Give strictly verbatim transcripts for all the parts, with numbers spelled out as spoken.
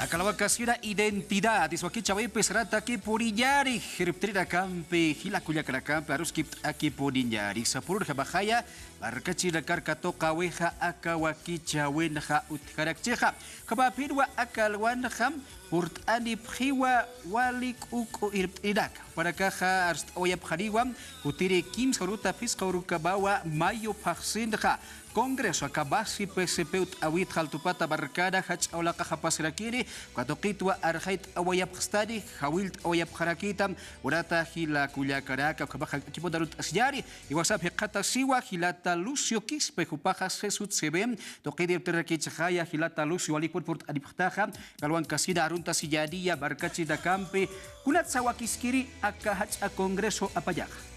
Kalwakasina identidad, iswakichawipis ratakipuniñari, irptirinakampi, jila kullakanakampi, aruskipt'akipuniñari, sapurunjamaxaya, markachirinakar katuqäwixa aka wakichäwinxa utjarakchixa. Ukhamapinwa aka alwanxa purt'anipxiwa wali k'uk'u irpt'irinaka. Jupanakaxa arst'awayapxaniwa, jutiri kimsa uruta phisqa urukamawa mayo phaxsinxa. Congreso aka basi P S P utt'awitxa altupata markana jach'a ulaqaxapasirakini, uka tuqitwa arxayt'awayapxstani, jawillt'awayapxarakita, urata jila kullakanaka, ukhamaxa equiponarunt'asiñani, jiwasap jikxatasiwa, jilata Lucio Quispe, jupaxa sesut se ve, tuqit irptirirakichixaya, jilata Lucio, walik purpurt'anipxtaxa, kalwankasina aruntasiñaniya, markachirinakampi, kunatsa wakiskiri aka jach'a congreso apañaxa.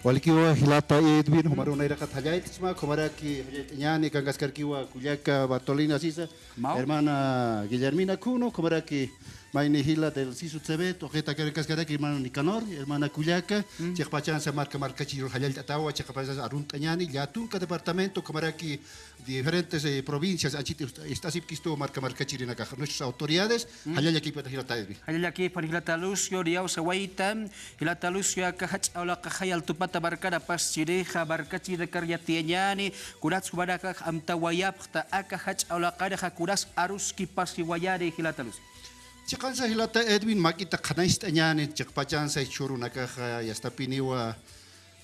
Walikiwa jilata Edwin, jumaru nayraqat jallayt'sma, ukhamaraki jallayt'añäni, akankaskarkiwa kullaka Bartolina sisa, Mau. Hermana Guillermina Cuno, ukhamaraki mayni jila del sisut se ve, tuqit akankaskaraki hermano Nicanor, hermana kullaka, chiqpachansa marka markachirur jallallt'atawa, chiqpachansa arunt'añäni, llätunka departamento, ukhamaraki diferentes, eh, provincias, anchhit est-, est'asipkistu marka markachirinakaxa. Nuestras autoridades, jallallakipata jilata Edwin. Jallallakipar jilata Lucio, niyaw sawayta, jilata Lucio, aka jach'a ulaqaxay altupata markana paschirixa, markachirinakar yatiyañäni, kunas jumanakax amtawayapxta, aka jach'a ulaqanxa kunas aruskipasiwayani jilata Lucio. Chiqansa jilata Edwin, mak'ita qhanañcht'añäni, chiqpachansa jichhürunakaxa, yastapiniwa,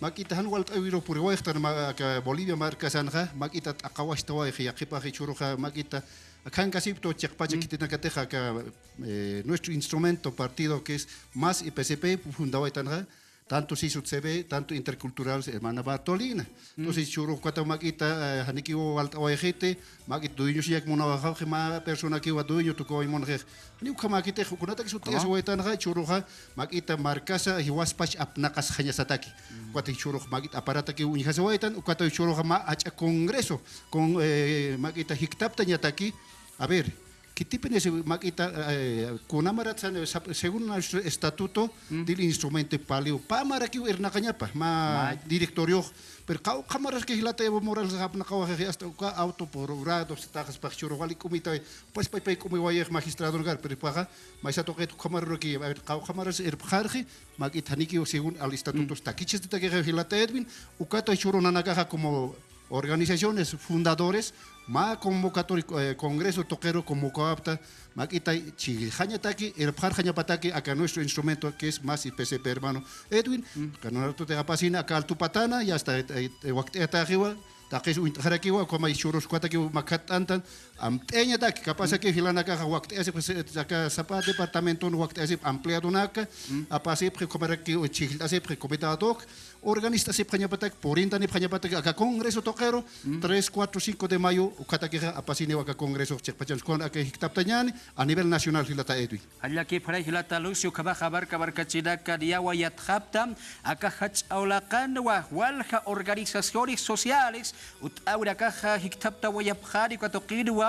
mak'ita jan walt'äwiru puriwayxtan ma-, aka Bolivia markasanxa, mak'ita t'aqawayxtawayxi, yaqhipax jichhüruxa, mak'ita, akankasiptu chiqpacha khitinakatixa aka, eh, nuestro instrumento partido que es MAS y P S P fundawaytanxa, tanto sisut se ve, tanto intercultural, hermana Bartolina. Entonces, jichhürux ukata mak'ita, eh, janikiw walt'awayxiti, mak'ita dueñosiñak munawayxapxi, mä personakiwa dueño tukuway munxix. Janiw ukhamäkitix, kunatakis ut'ayasiwaytanxa, jichhüruxa, mak'ita markasa, jiwaspach apnaqasxañasataki. Ukata jichhürux mak'ita aparatakiw uñjasiwaytan, ukata jichhüruxa mä jach'a congreso, con, eh, mak'ita jiktaptañataki. A ver, khitipinisi mak'ita, eh, kunamarat san, sap-, según nuestro estatuto, dil instrumento paliw, pä marakiw irnaqañapa, mä directoriox, pero qawqha maraski jilata Evo Morales apnaqawaxixi, hasta uka auto por grado, sataxaspax jichhürux wali k'umita, pues, pay, pay k'umiwayix magistradonakar, pero paxa, maysa tuqit ukhamaruraki, a ver, qawqha maras irpxarxi, mak'ita janikiw según al estatuto, takichistitakixa jilata Edwin, ukata jichhürux nanakaxa como organizaciones fundadores, mä convocatoria, eh, congreso tuqiru convocawapxta, mak'ita chhijllxañataki, irpxarxañapataki, aka nuestro instrumento que es MAS y P S P, hermano Edwin, aka nunartutix apasina, aka altupatana, ya está, eh, eh, wakt'ayataxiwa, taqis uñt'xarakiwa, ukhamay jichhürus ukatakiw makhatt'antan, amt'ayañataki, capaz que jilanakaxa wakt'ayasipxi, aka sapa departamenton wakt'ayasipxi, ampliadonaka, apasipxi, ukhamaraki chhijllt'asipxi, comité ad hoc, organist'asipxañapatak, purintanipxañapatak, aka congreso tuqiru, tres, cuatro, cinco de mayo, ukatakixa apasiniwa aka congreso, chiqpachansa kuna aka jiktaptañäni, a nivel nacional jilata Edwin. Jallakipxaray jilata Lucio, ukhamaxa marka markachirinaka niyawa yatxapxta, aka jach'a ulaqanwa, walja organizaciones sociales, utt'äwinakaxa jiktaptawayapxani, uka tuqinwa,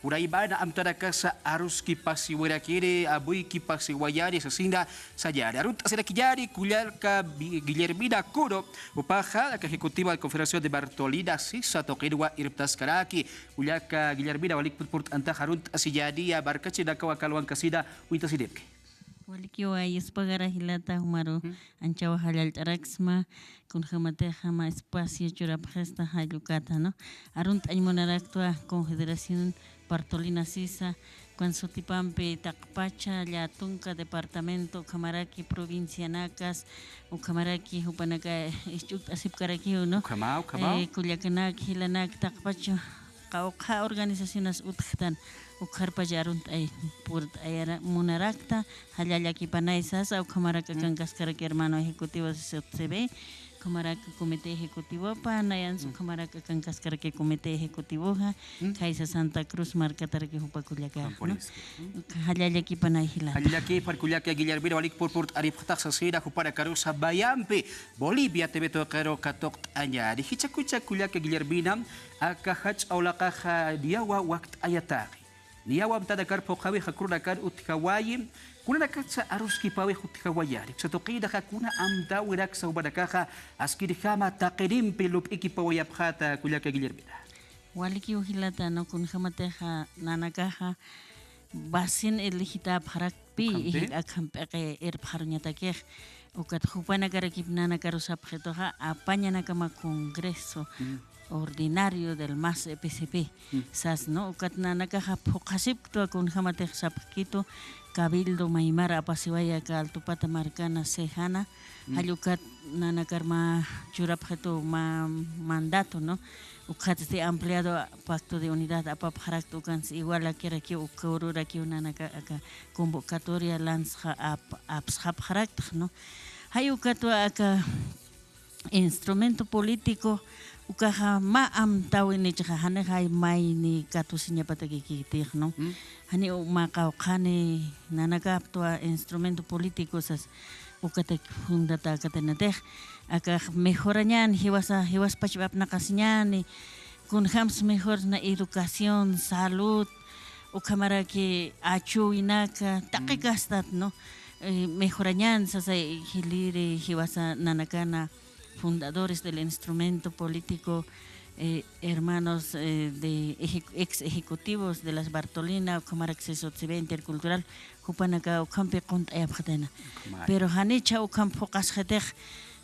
Purayman amtanakasa aruskipasiwirakiri, amuykipasiwayani, sasina sañani. Arunt'asirakiñani kullaka Bi-, Guillermina Curo, jupaxa aka ejecutiva de Confederación de Bartolina sisa tuqinwa irptaskaraki. Kullaka Guillermina, walik purt'antax arunt'asiñaniya, markachirinakaw aka alwankasina uñtasiripki. Walikiwa, yuspagara jilata, jumaru anchawa jallallt'araksma, kunjamatixa mä espacio churapxista jall ukata, ¿no? Arunt'añ munaraktwa Confederación Bartolina sisa, ukan sutipampi taqpacha, llätunka departamento, ukhamaraki provincianakas, ukhamaraki jupanaka, eh, isch'ukt'asipkarakiw, ¿no? Ukhama, ukhama. Eh, kullakanak, jilanak, taqpacha, qawqha organizacionas utjtan, ukharpach arunt'ay purt'ayara munarakta, jalla llakipanay sasa, ukhamarak akankaskaraki hermano ejecutivo de S O T C B, ukhamarak comité ejecutivopa, nayansa ukhamarak akankaskaraki comité ejecutivoxa, khaysa Santa Cruz markataraki jupa kullaka, ¿no? Jalla llakipanay jilata. Jalla llakipar kullaka Guillermina, walik purpurt'aripxtax sasina, jupanakarusa mayampi Bolivia T V tuqiru katuqt'añani. Jichhakucha kullaka Guillermina, aka jach'a ulaqaxa niyawa wakt'ayataki. Niyawa amtanakar phuqhawix, aka urunakan utjawayi, kunanakatsa aruskipawix utjawayani. Uksa tuqinaxa kuna amtäwiraksa jumanakaxa askirjama taqinimpi lup'ikipawayapxäta kullaka Guillermina. Walikiw jilata, ¿no? Kunjamatixa nanakaxa basin eligitäpxarakpi, ukham p'iqi irpxaruñatakix, ukat jupanakarakip nanakaru sapxituxa, apañanakama congreso ordinario del mas E P C P sas, ¿no? Ukat nanakaxa phuqhasipktwa kunjamatix sapxkitu, cabildo maymar apasiwaya aka Altupata markana sejana, jall ukat nanakar mä churapxitu mä mandato, ¿no? Ukatsti ampliado pacto de unidad apapxarakta, ukansi igualakirakiw, uka ururakiw nanaka aka convocatoria lanzxa ap-, apsxapxarakta, ¿no? Jall ukatwa aka instrumento político ukaxa mä amtäwinichxa, janixa mayni katusiñapatakikitix, ¿no? Janiw mä qawqhani nanakaptwa instrumento político sas ukatak fundatäkatanitix, akax mejorañäni, jiwasa, jiwaspachpa apnaqasiñäni, kunjams mejorsna educación, salud, ukhamaraki achüwinaka, taqi kastat, ¿no? Eh, mejorañäni sasay jiliri jiwasa nanakana fundadores del instrumento político, eh, hermanos, eh, de eje-, ex ejecutivos de las Bartolina, ukhamarak Sesotsevi Intercultural, jupanaka ukhampi qunt'ayapxatayna. Pero janicha ukham phuqasxitix,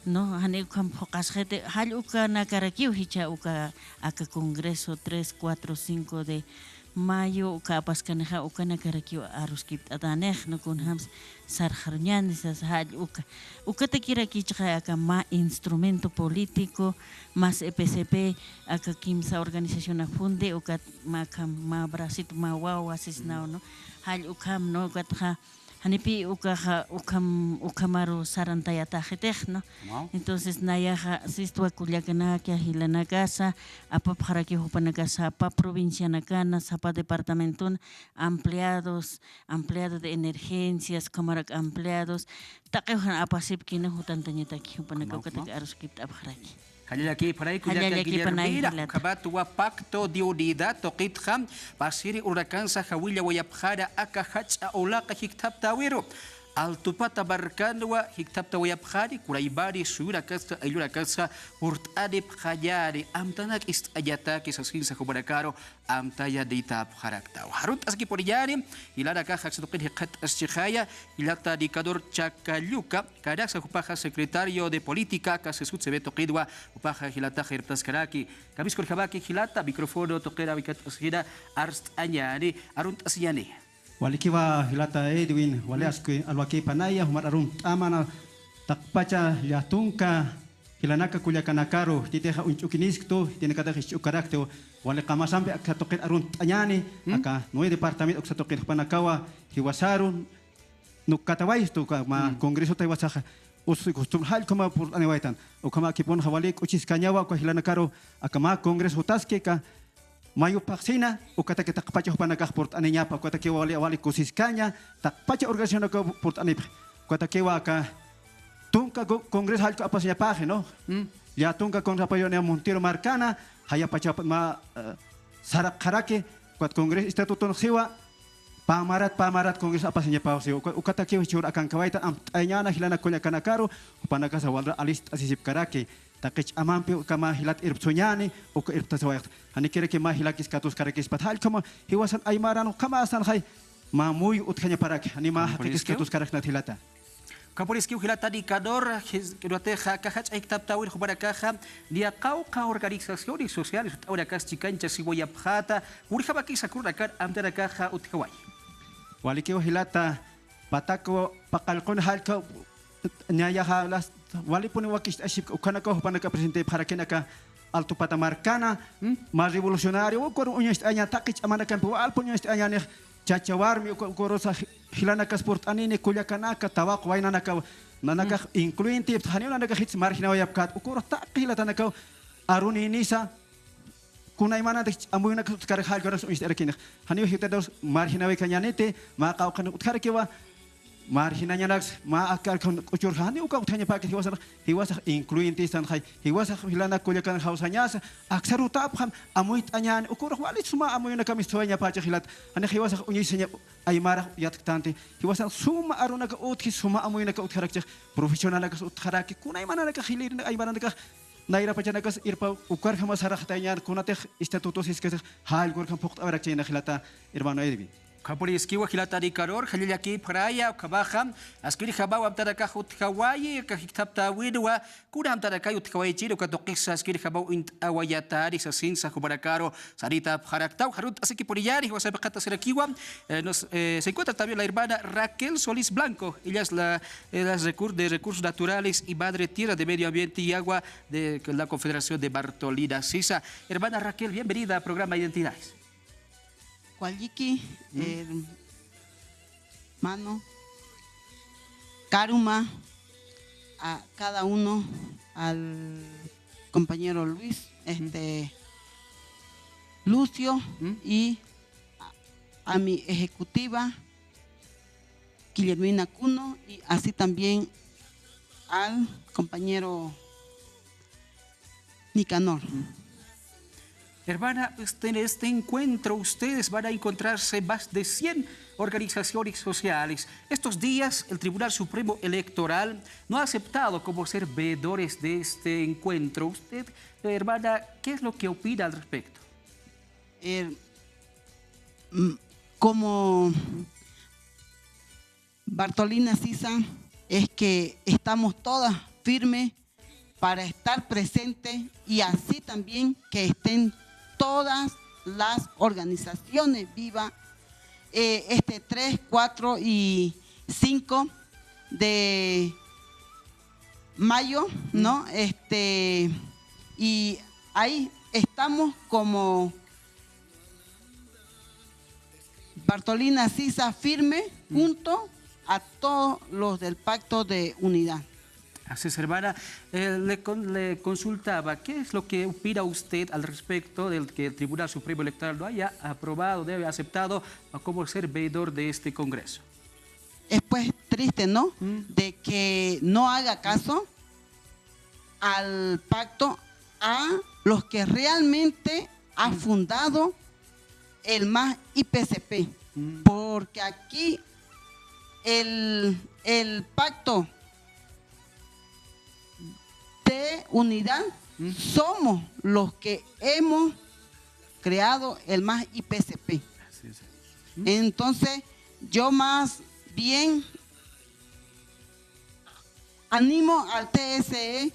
¿no? Jani ukham phuqasxiti, jall ukanakarakiw jichha uka, aka congreso tres, cuatro, cinco de mayo uka apaskanixa, ukanakarakiw aruskipt'atänix, ¿no? Kunjams sarxaruñäni sasa jall uka. Ukatakirakichxa aka mä instrumento político, mas E P C P, aka kimsa organización afunde, ukat mä kham, mä bracito, mä wawa sisnaw, ¿no? Jall ukham, ¿no? Ukatxa, janipï ukaxa, ukham, ukhamaru sarantayatäxitix, ¿no? Entonces, nayaxa, sistwa kullakanaka, jilanakasa, apapxarakiw jupanakasa, sapa provincianakana, sapa departamentona, ampliados, ampliado de emergencias, ukhamarak ampliados, taqi jan apasipkina jutantañataki, jupanaka ukatak aruskipt'apxaraki. Jallallakïpanay kullaka Guillermina, ukhamatwa pacto de unidad tuqitxa, pasiri ururakansa jawillawayapxäna aka jach'a ulaqa jikthaptäwiru. Altupata markanwa jikthaptawayapxani, kunaymani suyunakansa, ayllunakansxa purt'anipxañäni, amtanak ist'añataki sasinsa jumanakaru amtañanïtapxaraktawa. Arunt'askipuniñäni, jilanakax aksa tuqin jikxataschixa, jilata Nicanor Chacalluca, kanaksa jupaxa secretario de política, aka Sesotsevi tuqinwa, jupaxa jilatax irptaskaraki. Kamisaki kunjamaki jilata, micrófono tuqir jikxatasina, arst'añäni, arunt'asiñäni. Walikiwa jilata Edwin, wali aski alwakïpanaya, jumar arunt'amana, taqpacha llätunka jilanaka kullakanakaru, jititixa uñch'ukinisktu, jitinakatix jichh'ukarakti, wali qamasampi aksa tuqir arunt'añäni, aka nueve departamento uksa tuqir jupanakawa, jiwasaru, nukkatawaystu, uka mä congresota jiwasaxa, us-, costumbre jall ukhama purt'aniwaytan, ukhamäkipunxa wali k'uchiskañawa, uka jilanakaru, aka mä congreso jutaski, aka mayu phaxsina, ukataki taqpacha jupanakax purt'aniñapa, ukatakiwa wali, wali kusiskaña, taqpacha organizacionakaw purt'anipxi. Ukatakiwa aka tunka co-, congreso jallku apasiñapaxi, ¿no? Llätunka congreso apasiñapaxi Montero markana, jayapacha mä, eh, saraqxaraki, ukat congreso estatutonx siwa, pamarat, pamarat congreso apasiñapaw siwa. Uka-, ukatakiw jichhür akankawaytan amtañäna jilanak kullakanakaru, jupanakasa walra alist'asisipkaraki. Taqi ch'amampi ukhama jilat irpsuñäni, uka irptasiwayxt. Janikiraki mä jilakis katuskarakispat. Jall ukhama jiwasan aymaran ukhamasanxay mä muyu utjañaparaki. Jani mä jaqikis katuskaraknat jilata. Ukhapuniskiw jilata Nicanor, jis-, jilatixa aka jach'a jikthaptäwir jumanakaxa, niya qawqha organizaciones sociales, utt'awinakas chikanchasiwayapxäta, kunjamakisa kurunakan amtanakaxa utjaway. Walikiw jilata, patak paqallqun jallkaw, ñayaxa las, walipuni wakicht'asipki, ukhanakaw jupanaka presidentepxarakin aka Altupata markana, mä revolucionario, ukaru uñacht'aña, taqi ch'amanakampi walpun uñacht'añanix, chacha warmi, uka, ukarusa ji-, jilanakas purt'anini, kullakanaka, tawaq waynanakaw, nanakax incluyente, janiw nanakax jits marginawayapkät, ukarux taqi jilatanakaw aruninisa, kunaymananti ch'amuyunakas utjkarak jallkunakas uñacht'arakini. Janiw jiwtataws marginawaykañäniti, mä qawqhan utjarakiwa, marginañanaks, mä akar k'uchurxa, janiw uka utjañapäkit jiwasan, jiwasax incluyentistanxay, jiwasax jilanak kullakan jawsañasa, aksarutapxam, amuyt'añäni, ukarux wali suma amuyunakamp isthawayañapächix jilat, jani jiwasax uñisiña aymarax yatktanti, jiwasan suma arunaka utji, suma amuyunaka utjarakchix, profesionalnakas utjaraki, kunaymananakax jilïrinak aymaranakax, nayrapachanakas irpaw ukarjama saraxtayañän, kunatix estatutos jiskasix, jallkurjam phuqt'awarakchayna jilata, hermano Edwin. Ukhamapuniskiwa jilata Nicanor, jallallakipxaraya, ukhamaxa, askirjamaw amtanakax utjawayi, aka jikthaptäwinwa, kuna amtanakay utjawayichini, uka tuqisa askirjamaw uñt'awayatani, sasinsa jumanakaru, sarita apxaraktaw, jarunt'asikipuniñäni, jiwasampi qhatasirakiwa, eh, nos, eh, se encuentra también la hermana Raquel Solís Blanco, ella es la, eh, las recur-, de Recursos Naturales y Madre Tierra de Medio Ambiente y Agua de la Confederación de Bartolina Sisa. Hermana Raquel, bienvenida a programa Identidades. Walliki, hermano, Karuma, a cada uno, al compañero Luis, este, Lucio y a, a mi ejecutiva, Guillermina Cuno, y así también al compañero Nicanor. Hermana, este, en este encuentro ustedes van a encontrarse más de cien organizaciones sociales. Estos días el Tribunal Supremo Electoral no ha aceptado como ser veedores de este encuentro. Usted, hermana, ¿qué es lo que opina al respecto? Eh, mm, como Bartolina Sisa, es que estamos todas firmes para estar presentes y así también que estén todas las organizaciones viva, eh, este tres, cuatro y cinco de mayo, ¿no? Este, y ahí estamos como Bartolina Sisa firme junto a todos los del Pacto de Unidad. Así es, hermana. Eh, le con-, le consultaba, ¿qué es lo que opina usted al respecto del que el Tribunal Supremo Electoral no haya aprobado, no haya aceptado a como ser veedor de este Congreso? Es, pues, triste, ¿no? De que no haga caso al pacto a los que realmente ha fundado el MAS I P C P, porque aquí el, el pacto de unidad somos los que hemos creado el MAS I P C P. Así es. Entonces, yo más bien animo al T S E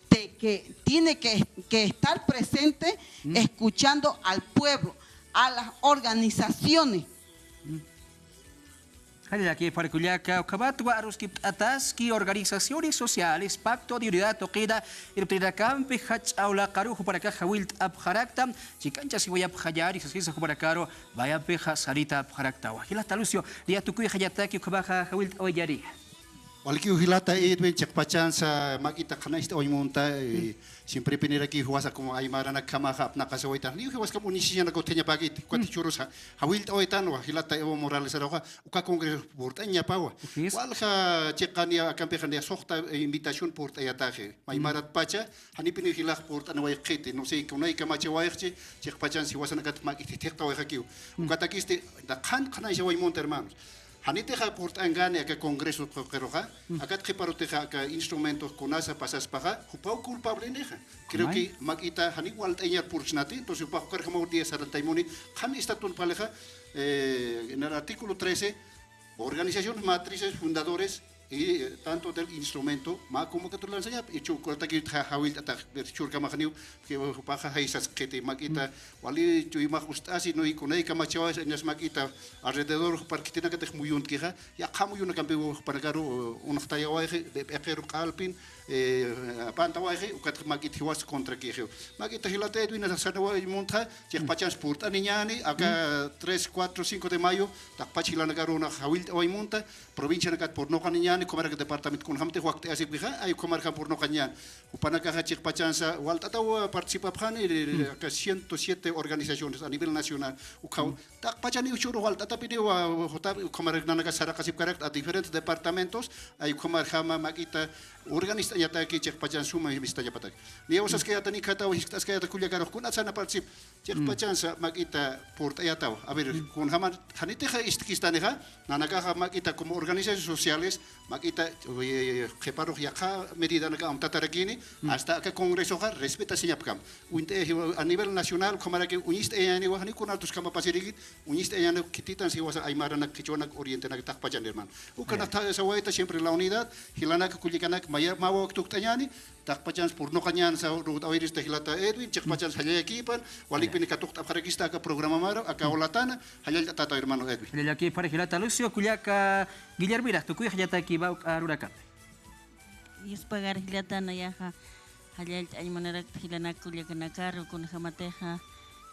de que tiene que, que estar presente escuchando al pueblo, a las organizaciones. Jallallakipxaraki kullaka, ukhamatwa aruskipt'ataski organizaciones sociales, Pacto de Unidad tuqina irpt'irinakampi jach'a awlaqaru jupanakax jawillt'apxarakta, chikanchasiwayapxañäni sasisa jupanakaru mayampixa sarita apxaraktawa. Jilata Lucio, niya tukuyxañataki ukhamaxa jawillt'awayañäni. Walikiw jilata Edwin, chiqpachansa mak'ita qhanañcht'awañ munta, eh, siemprepinirakiw jiwasa como aymaranakjamaxa apnaqasawaytan. Janiw jiwaskam uñisiñanak utjañapäkiti, ukat jichhürusa jawillt'awaytanwa, jilata Evo Morales aruxa, uka congreso purt'añapawa. Walja chiqaniya akampixa niya suxta, eh, invitación purt'ayataxi. Aymaratpacha, janipiniw jilax purt'anawayxiti, no sé, kunay kamachawayxchi, chiqpachansa jiwasanakat mak'iti jithiqtawayxakiw. Ukatakisti, na qhan qhanañsaway munta, hermanos. Janitixa purt'ankani aka congreso quqiruxa, akat qhiparutixa aka instrumento kunasa pasaspaxa, jupaw culpablenixa. Creo que mak'ita janiw walt'ayañar purksnati, entonces jupax ukarjamaw día sarantaymuni, qhan estatun palixa, eh, en el artículo trece, organizaciones matrices, fundadores y, eh, tanto del instrumento, mä convocatoria lanzañap, y chu, kurtaki ja-, jawillt'atax, ver, churkamaxniw, que jupaxa jaysasqiti, mak'ita, wali chuymax ust'asi, no, y kunay kamachawayas, inas mak'ita, alrededor, parkitinakatix muyuntkixa, yaqha muyunakampiw jupanakaru, eh, unxtayawayxi, de, p'iqiru q'alpin, eh, apantawayxi, ukat mak'it jiwas contrakixiw. Mak'ita jilata Edwin, sarnaway munta, chiqpachansa purt'aniñäni, aka tres, cuatro, cinco de mayo, taqpach jilanakaru unax jawillt'away munta, provincianakat purnuqaniñäni, ukhamarak departamento kunjamtix wakt'ayasipkixa, ay ukhamarjam purnuqaniñäni. Jupanakaxa chiqpachansa walt'ataw participapxani, aka ciento siete organizaciones a nivel nacional. Ukhaw, taqpachaniw jichhürux walt'atapiniw, juta, ukhamarak nanaka saraqasipkarakta a diferentes departamentos, ay ukhamarjama mak'ita organista Yataki chiqpachan suma mistañapatak. Niyaw saskayata nikhataw, jiskt'askayata kullakarux, kunatsa na particip. Chiqpachansa mak'ita purt'ayataw. A ver, kunjaman, janitixa istkistanixa, nanakaxa mak'ita como organizaciones sociales, mak'ita, eh, qhiparux yaqha medidanaka amtatarakini, hasta aka congresoxa respetasiñapkam. Uñt'aya jiwa, a nivel nacional, ukhamaraki uñist'ayañaniwa, jani kunartus kamapasirikit, uñist'ayañaniw khititan siwasa aymaranak, qhichwanak, orientenak taqpachan, hermano. Ukanak sawayta siempre la unidad, jilanak, kullikanak, maya, mä wawak tukt'añäni, taqpachans purnuqañän saw, ruwt'awirista jilata Edwin, chiqpachans jallallakipan, walikpini katuqt'apxarakista aka programamara, aka olatana, jallallt'atata, hermano Edwin. Jallallakipxara jilata Lucio, kullaka Guillermina, tukuyxañataki mä juk'a arunakapi. Yuspagar jilata nayaxa, jallallt'añ munarakta jilanak kullakanakaru, kunjamatixa,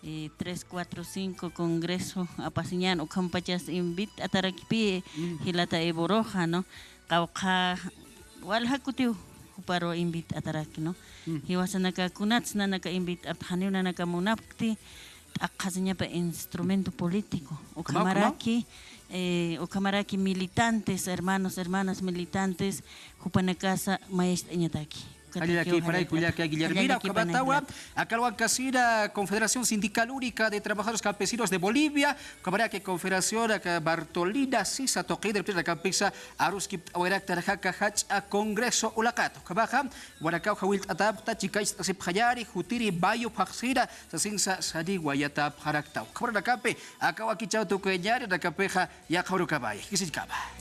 eh, tres, cuatro, cinco congreso apasiñän, ukhampachas invit'atarakipï jilata Evo Roja, ¿no? Qawqha walja kutiw juparu invit'ataraki, ¿no? Jiwasanaka kunats nanaka invit'apxta, janiw nanaka munapkti, t'aqhasiñapa instrumento político. Ukhamaraki, eh, ukhamaraki militantes, hermanos, hermanas militantes, jupanakasa mayacht'añataki. Jallallakipxaray kullaka Guillermina, ukhamatawa, aka alwankasina Confederación Sindical Única de Trabajadores Campesinos de Bolivia, ukhamaraki Confederación, aka Bartolina Sisa tuqin, representantakampisa aruskipt'awayaraktan aka jach'a congreso ulaqat. Ukhamaxa, jupanakaw jawillt'atäpxta, chikacht'asipxañäni, jutiri mayo phaxsina sasinsa saniwa yatapxaraktaw. Ukhamaranakampi, aka wakichäw tukuyañäni, nanakapixa yaqha urukamaya. Jikisiñkama.